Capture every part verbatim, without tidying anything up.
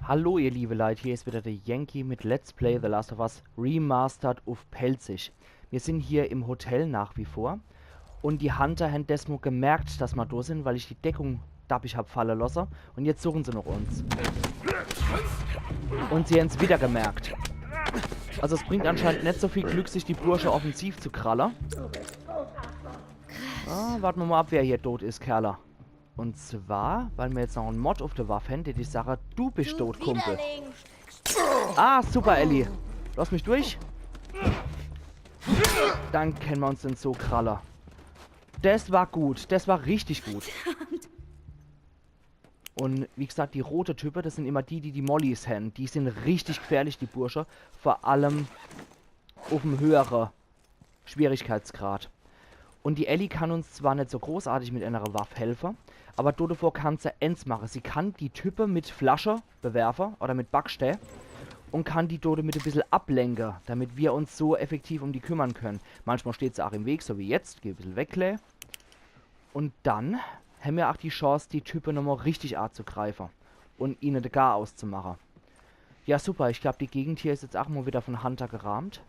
Hallo ihr liebe Leit, hier is wieder de Yankee mit Let's Play The Last of Us Remastered uff Pälzisch. Mir sin hier im Hotel nach wie vor un die Hunter hän des mo gemerkt, dass ma do sin, weil ich die Deckung dappich hab falle losse. Un jetzt suchen se noch uns. Un se hän's wieder gemerkt. Also es bringt anscheinend net so viel Glück, sich die Bursche offensiv zu kralle. Ah, warte ma mo ab, wer hier tot is, Kerle. Un zwar, weil mir jetzt noch en Mod uff de Waff hän, der die Sache, du bisch tot, Kumpel. Ah, super, Ellie. Lass mich durch. Dann kenne ma uns den so kralle. Des war gut. Des war richtig gut. Un wie gesagt, die rote Type, des sin immer die, die die Mollys hän. Die sin richtig gfährlich, die Bursche. Vor allem uff'm höhere Schwierigkeitsgrad. Un die Ellie kann uns zwar net so großartig mit enere Waff helfe, aber do devor kann se ens mache. Sie kann die Type mit Flasche bewerfe oder mit Backstää un kann die do demit e bissel ablenke, damit mir uns so effektiv um die kümmere kenne. Manchmal steht se ach im Weg, so wie jetzt. Geh e bissel weg, Claire. Un dann hän mir ach die Chance, die Type nochmo richtig azugreife un ihne de Garaus zu mache. Ja, super. Ich glaub, die Gegend hier is jetzt ach mo wieder von Hunter gerahmt.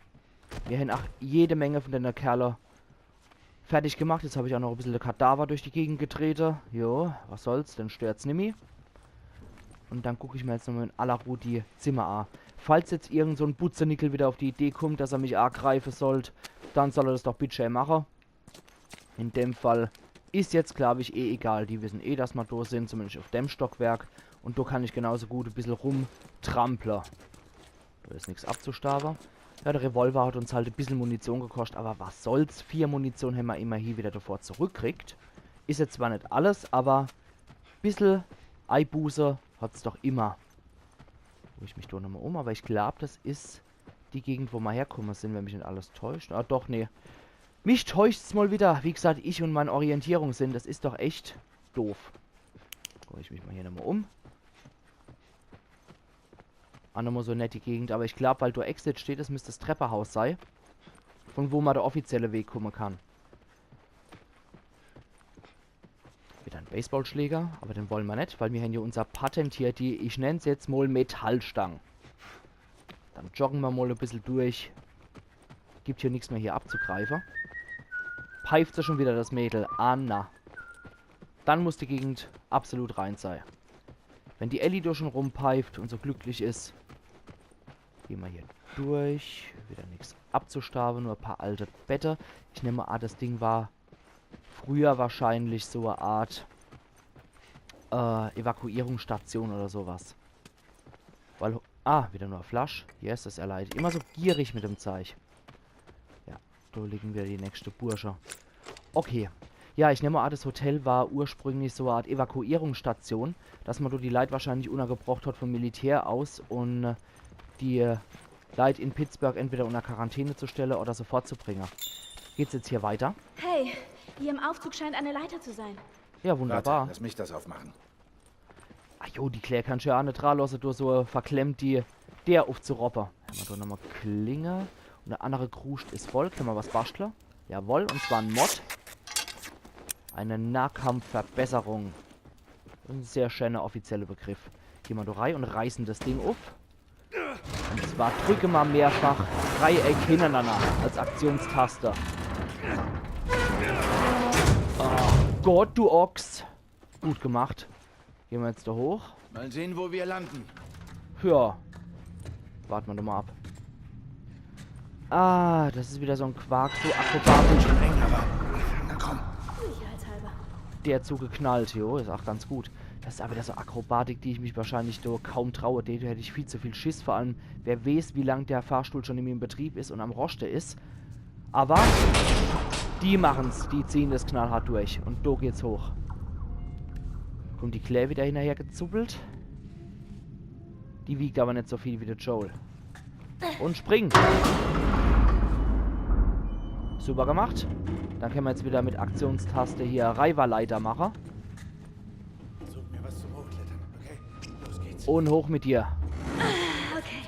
Mir hän ach jede Menge von dene Kerle fertig gemacht. Jetzt hab ich ach noch e bissel de Kadaver durch die Gegend getrete. Jo, was soll's, den stört's nimmi. Un dann guck ich mir jetzt nochmo in aller Ruh die Zimmer a. Falls jetzt irgend so en Butzenickel wieder uff die Idee kummt, dass er mich agreife sollt, dann soll er des doch bittschee mache. In dem Fall is jetzt, glaub ich, eh egal. Die wissen eh, dass ma do sin, zumindest uff dem Stockwerk. Un do kann ich genauso gut e bissel rumtrample. Do is nix abzustaawe. Ja, de Revolver hat uns halt e bissel Munition gekoscht, aber was soll's? Vier Munition hämmer immerhin wieder devor zurückkriegt. Is jetzt zwar net alles, aber bissel Eibuße hat's doch immer. Guck ich mich do nochmo um, aber ich glaub, des is die Gegend, wo ma herkumme sin, wenn mich net alles täuscht. Ah, doch, nee. Mich täuscht's mol wieder. Wie gesagt, ich un mein Orientierungssinn, des is doch echt doof. Guck ich mich mol hier nochmo um. Ah, nochmo so nett die Gegend, aber ich glaub, weil do Exit steht, des müsst des Treppehaus sei, von wo ma de offizielle Weg kumme kann. Wieder en Baseballschläger, aber den wolle ma net, weil mir hän jo unser Patent hier, die, ich nenn's jetzt mol Metallstang. Dann jogge ma mol e bissel durch. Gibt hier nix mehr hier abzugreife. Peift se schon wieder, des Mädel. Ah, na. Dann muss die Gegend absolut rein sei. Wenn die Ellie do schon rumpeift un so glücklich is. Geh ma hier durch. Wieder nix abzustaawe, nur e paar alte Bette. Ich nemme a, des Ding war früher wahrscheinlich so e Art, äh, Evakuierungsstation oder so was. Weil, ah, wieder nur e Flasch. Yes, des erleidet. Immer so gierig mit dem Zeich. Ja, do liegen wieder die nächste Bursche. Okay. Ja, ich nemme a, des Hotel war ursprünglich so e Art Evakuierungsstation, dass ma do die Leit wahrscheinlich unnergebrocht hat vom Militär aus un, äh, die Leit in Pittsburgh entweder unner Quarantäne zu stelle oder so fortzubringe. Geht's jetzt hier weiter? Hey, hier im Aufzug scheint eine Leiter zu sein. Ja, wunderbar. Warte, lass mich das aufmachen. Ah jo, die Claire kannsch jo a net dra losse, do so verklemmt die Deer uffzuroppe. Hämmer do nochmol Klinge. Un de annere Kruscht is voll. Kenne mer was baschtle? Jawoll, un zwar en Mod. Eine Nahkampfverbesserung. En sehr scheener offizieller Begriff. Gehn mer do rei un reiße des Ding uff. Un zwar drücke mer mehrfach Dreieck hinnerenanner als Aktionstaste. Oh Gott, du Ochs. Gut gemacht. Gehn mer jetzt do hoch. Mal sehen, wo wir landen. Ja. Warte mer doch mol ab. Ah, des is wieder so en Quark, so akrobatisch. Schon enger war. Na komm. Sicherheitshalber. Der zugeknallt, jo, is ach ganz gut. Des is awwer wieder so Akrobatik, die ich mich wahrscheinlich do kaum traue. Do hätt ich viel zu viel Schiss. Vor allem, wer weeß, wie lang der Fahrstuhl schon in Betrieb is un am Roschte is. Awwer die machen's, die ziehen des knallhart durch. Un do geht's hoch. Kummt die Claire wieder hinnerher gezuppelt. Die wiegt awwer net so viel wie de Joel. Un spring! Super gemacht. Dann kenne mer jetzt wieder mit Aktionstaste hier Reiwerleiter mache. Such mir was zum Hochklettern, okay? Los geht's. Un hoch mit dir. Okay.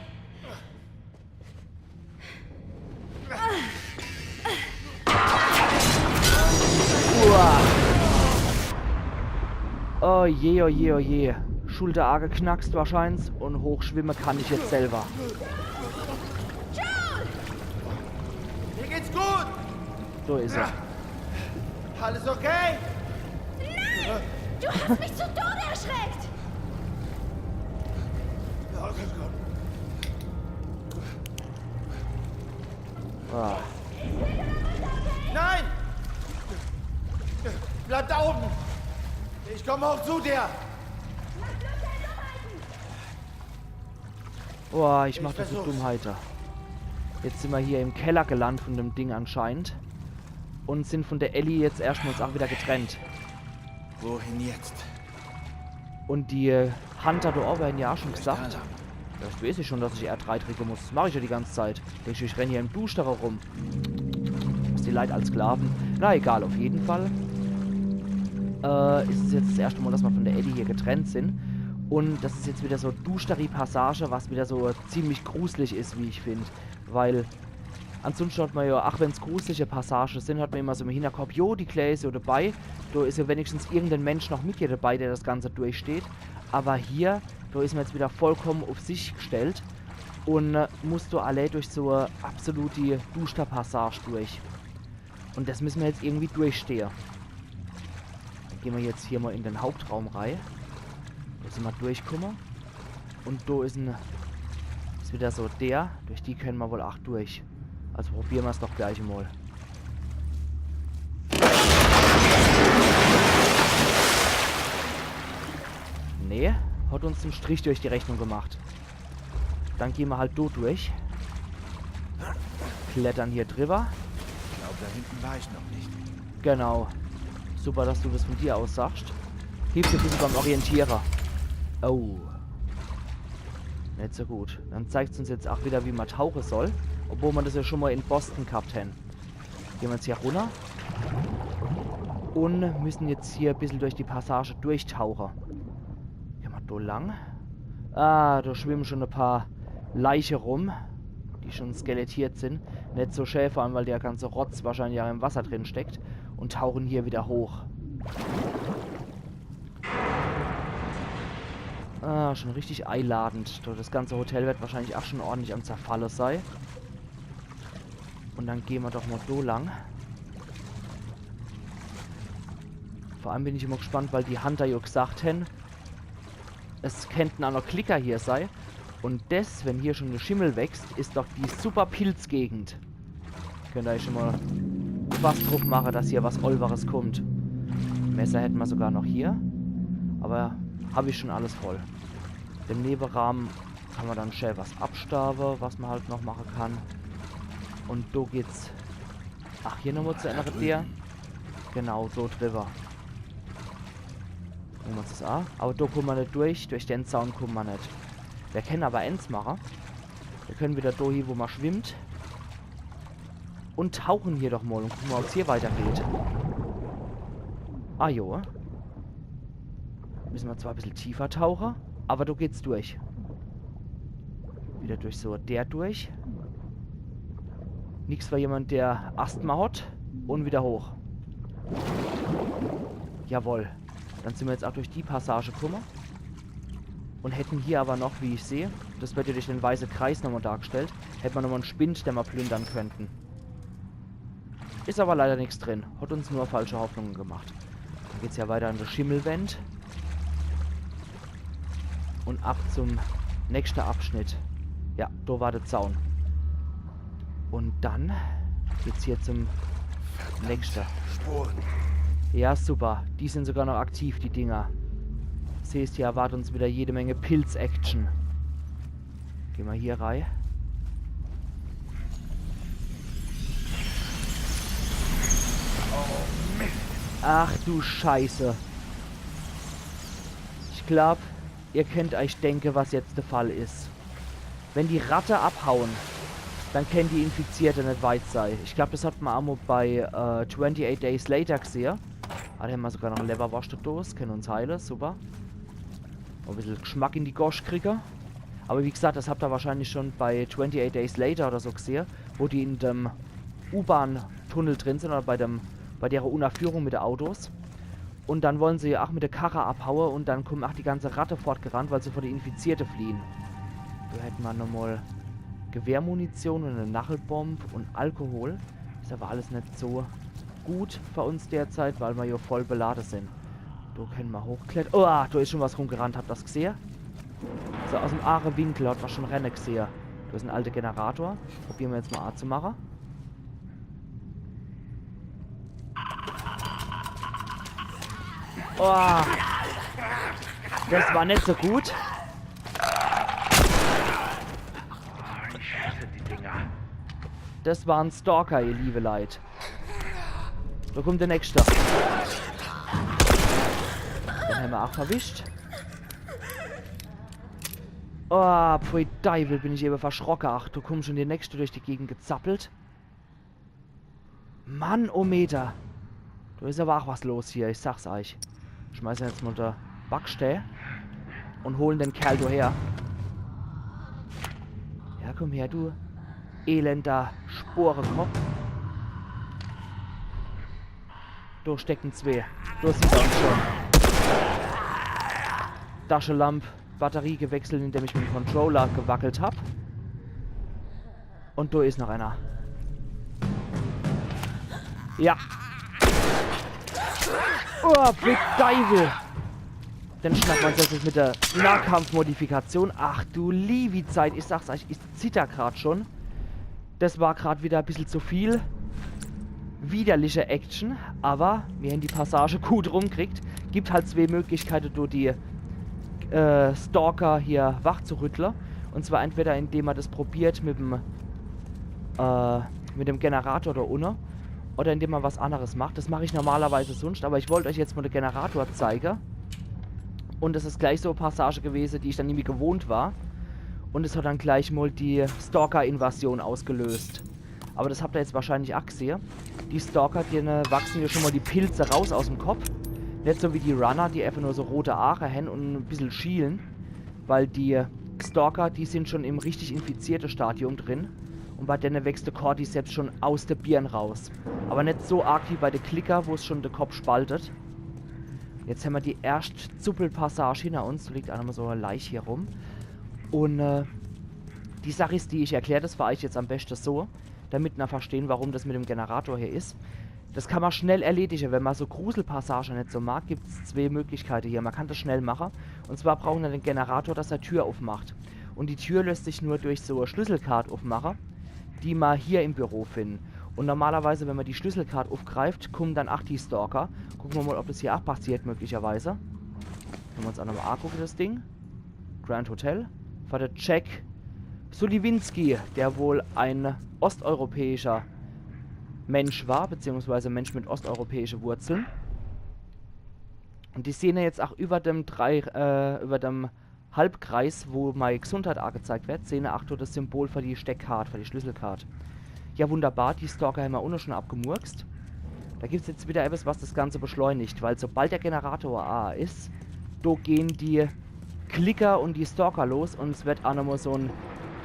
Uah. Oh je, oh je, oh je. Schulter aageknackst wahrscheins un hochschwimme kann ich jetzt selwer. Mir geht's gut! Do is er. Alles okay? Du hast mich zu Tode erschreckt! Ja, okay, komm. Ah. Nein! Bleib da oben! Ich komme hoch zu dir! Boah, ich mach das mit versuch's. Dummheite. Jetzt sin mer hier im Keller gelandt von dem Ding anscheinend. Un sin von der Ellie jetzt erschtmals aach wieder getrennt. Wohin jetzt? Un die Hunter do owwe hän jo aach schon gesagt. Da lang. Ja, das weeß ich schon, dass ich R drei dricke muss. Das mach ich ja die ganze Zeit. Denk ich, ich renn hier im Duschtere rum. Is die Leit als Sklaven. Na egal, auf jeden Fall. Äh, is es jetzt das erschte Mal, dass mer von der Ellie hier getrennt sin. Un das is jetzt wieder so e duschtere Passage, was wieder so ziemlich gruselig is, wie ich find. Weil ansonsten hat mer ja, ach wenn's gruselige Passage sin, hat mer immer so im Hinterkopf, jo, die Klää is jo dabei. Do is ja wenigstens irgendein Mensch noch mit ihr dabei, der das Ganze durchsteht. Aber hier, do is mer jetzt wieder vollkommen auf sich gestellt un äh, muss do allee durch so e absolute Duschterpassage durch. Un das müssen mer jetzt irgendwie durchstehe. Dann gehn mer jetzt hier mal in den Hauptraum rei. Do sin mer durchkomme. Un do is en, is wieder so e Deer, durch die könne mer wohl aach durch. Also probiere mer's doch gleich mal. Nee, hat uns en Strich durch die Rechnung gemacht. Dann gehn mer halt do durch. Klettern hier driwwer. Ich glaube, da hinten war ich noch nicht. Genau. Super, dass du das von dir aus sagst. Hilft e bissel beim Orientiere. Oh. Net so gut. Dann zeigt's uns jetzt aach wieder, wie mer tauche soll. Obwohl mer das ja schon mal in Boston gehabt hän. Gehn mer jetzt hier runner. Un müssen jetzt hier e bissel durch die Passage durchtauche. Gehn mer do lang. Ah, do schwimmen schon e paar Leiche rum, die schon skelettiert sin. Net so schä, vor allem, weil der ganze Rotz wahrscheinlich aach im Wasser drin steckt. Un tauchen hier wieder hoch. Ah, schon richtig eiladend. Do, das ganze Hotel wird wahrscheinlich aach schon ordentlich am Zerfalle sei. Un dann gehn mer doch mal do lang. Vor allem bin ich immer gespannt, weil die Hunter jo gesagt hän, es kennten aach noch Klicker hier sei. Un das, wenn hier schon de Schimmel wächst, is doch die super Pilzgegend. Könnt ihr euch schon mal was druff mache, dass hier was Olweres kommt. Messer hätten mer sogar noch hier. Aber hab ich schon alles voll. Im Nebenraum kann mer dann schnell was abstaawe, was mer halt noch mache kann. Un do geht's. Ach, hier nochmal zu einer Deer. Genau, do driwwer. Gucke mer uns das a. Aber do kumme mer net durch, durch den Zaun kumme mer net. Mir kennen aber ens mache. Mir kennen wieder do hie, wo mer schwimmt. Un tauchen hier doch mal un gucke mer, ob's hier weitergeht. Ah jo. Müssen mer zwar e bissel tiefer tauche, aber do geht's durch. Wieder durch so e Deer durch. Nix für jemand, der Asthma hat. Un wieder hoch. Jawohl. Dann sin mer jetzt auch durch die Passage kumme. Un hätten hier aber noch, wie ich seh, das wird ja durch den weiße Kreis nochmal dargestellt, hätt mer nochmal en Spind, den mer plündern könnten. Is aber leider nix drin. Hat uns nur falsche Hoffnungen gemacht. Dann geht's ja weiter an de Schimmelwand. Un ab zum nächste Abschnitt. Ja, do war de Zaun. Un dann geht's hier zum nächste. Sporen. Ja, super. Die sin sogar noch aktiv, die Dinger. Das heeßt, hier erwartet uns wieder jede Menge Pilz-Action. Gehn mer hier rei. Ach du Scheiße. Ich glaub, ihr könnt euch denke, was jetzt de Fall is. Wenn die Ratte abhauen, dann kennen die Infizierte net weit sei. Ich glaub, das hat mer amo bei äh, twenty-eight Days Later gesehe. Ah, do hämmer sogar noch e Lewwerworscht-Dos. Kennen uns heile, super. Noch e bissel Geschmack in die Gosch kriege. Aber wie gesagt, das habt ihr wahrscheinlich schon bei twenty-eight Days Later oder so gesehe, wo die in dem U-Bahn-Tunnel drin sin oder bei dem, bei dere Unnerführung mit de Autos. Und dann wolle se jo ach mit de Karre abhaue und dann kumme ach die ganze Ratte fortgerannt, weil se vor de Infizierte fliehe. Do hätt ma nochmol Gewehrmunition und e Nachelbomb und Alkohol. Is aber alles net so gut für uns derzeit, weil ma jo voll belade sin. Do kenne ma hochklettere. Oh, ah, do is schon was rumgerannt, habt das gesehe? So, aus em aare Winkel hat ma schon renne gesehe. Do is en alte Generator. Probiere ma jetzt mol anzumache. Oh, das war net so gut. Ich hasse die Dinger. Das war en Stalker, ihr liebe Leit. Do kummt de nächste. Den hämmer ach verwischt. Oh, pfui Deiwel, bin ich ewe verschrocke. Ach, do kummt schon de nächste durch die Gegend gezappelt. Mann, oh Meter. Do is aber ach was los hier, ich sag's eich. Schmeiße jetzt mol de Backstee und hole den Kerl do her. Ja, kumm her, du elender Sporekopp. Do stecken zwee. Do sieht er uns schon. Taschelamp, Batterie gewechselt, indem ich mit dem Controller gewackelt hab. Und do is noch einer. Ja. Oh, pfui Deiwel. Den schnappt ma uns jetzt mit de Nahkampfmodifikation. Ach du liewi Zeit, ich sag's eich, ich zitter grad schon. Das war grad wieder e bissel zu viel widerliche Action, aber mir hän die Passage gut rumkriegt. Gibt halt zwee Möglichkeite, do die äh, Stalker hier wach zu rüttle. Und zwar entweder indem ma das probiert mit dem, äh, mit dem Generator do unne oder indem ma was anderes macht. Das mach ich normalerweise sunscht, aber ich wollt eich jetzt mol de Generator zeige. Und das is gleich so e Passage gewese, die ich dann nimmi gewohnt war. Und es hat dann gleich mol die Stalker-Invasion ausgelöst. Aber das habt er jetzt wahrscheinlich ach gesehe. Die Stalker, dene wachse jo schon mol die Pilze raus aus em Kopp. Net so wie die Runner, die einfach nur so rote Aache hän und e bissel schiele. Weil die Stalker, die sin schon im richtig infizierte Stadium drin. Und bei dene wächst de Cordyceps schon aus de Birn raus. Aber net so arg wie bei de Clicker, wo's schon de Kopp spaltet. Jetzt hämmer die erscht Zuppelpassage hinner uns. Do liegt ach nochmol so e Leich hier rum. Und äh, die Sach is die, ich erklär das für eich jetzt am beschte so, damit ma verstehn, warum das mit dem Generator hier is. Das kann ma schnell erledige, wenn ma so Gruselpassage net so mag, gibt's zwee Möglichkeite hier. Ma kann das schnell mache. Und zwar braucht ma den Generator, dass er Tür uffmacht. Und die Tür lösst sich nur durch so e Schlüsselkart uffmache, die ma hier im Büro finden. Und normalerweise, wenn ma die Schlüsselkart uffgreift, kummen dann ach die Stalker. Gucke ma mol, ob das hier ach passiert, möglicherweise. Wenn ma uns ach nochmol angucke, das Ding. Grand Hotel. War der Jack Suliwinski, der wohl ein osteuropäischer Mensch war, beziehungsweise Mensch mit osteuropäische Wurzeln. Und die sehne jetzt ach über dem drei, äh, über dem Halbkreis, wo mei Gesundheit angezeigt wird, sehne ach do das Symbol für die Steckkart, für die Schlüsselkart. Ja, wunderbar, die Stalker hämmer unne schon abgemurkst. Da gibt's jetzt wieder etwas, was das Ganze beschleunigt, weil sobald der Generator a is, do gehen die Clicker und die Stalker los und es wird ach nochmol so en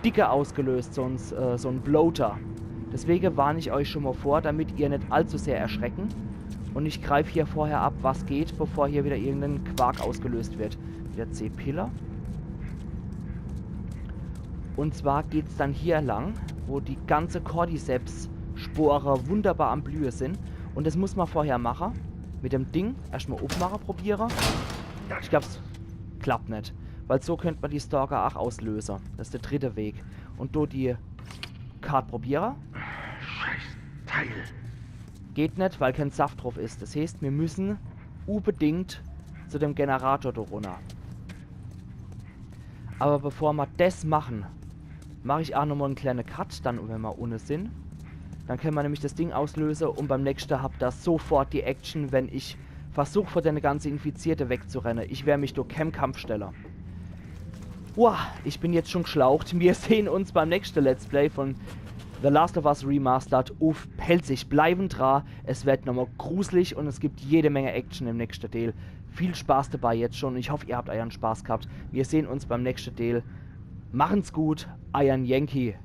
Dicker ausgelöst, so en, äh, so en Bloater. Deswege warn ich euch schon mol vor, damit ihr net allzu sehr erschrecken. Und ich greif hier vorher ab, was geht, bevor hier wieder irgendein Quark ausgelöst wird. Wieder C-Pille. Und zwar geht's dann hier lang, wo die ganze Cordyceps-Spore wunderbar am Blühe sin. Und das muss ma vorher mache. Mit dem Ding erscht mol uffmache, probiere. Ich glaub's klappt net. Weil so könnt ma die Stalker ach auslöse. Das is der dritte Weg. Und do die Kart probiere. Scheiß Teil. Geht net, weil kein Saft drauf is. Das heeßt, mir müssen unbedingt zu dem Generator do runner. Aber bevor ma das machen, mach ich ach nochmol en kleine Cut, dann, wenn ma unne sin. Dann könne ma nämlich das Ding auslöse und beim nächste habt ihr sofort die Action, wenn ich versuch, vor dene ganze Infizierte wegzurenne. Ich wer mich durch kein Kampf stelle. Wow, ich bin jetzt schon gschlaucht. Wir sehen uns beim nächste Let's Play von The Last of Us Remastered uff Pälzisch. Bleiben dra, es wird nochmal gruselig und es gibt jede Menge Action im nächsten Teil. Viel Spaß dabei jetzt schon und ich hoffe, ihr habt euren Spaß gehabt. Wir sehen uns beim nächsten Teil. Machen's gut, euer Yankee.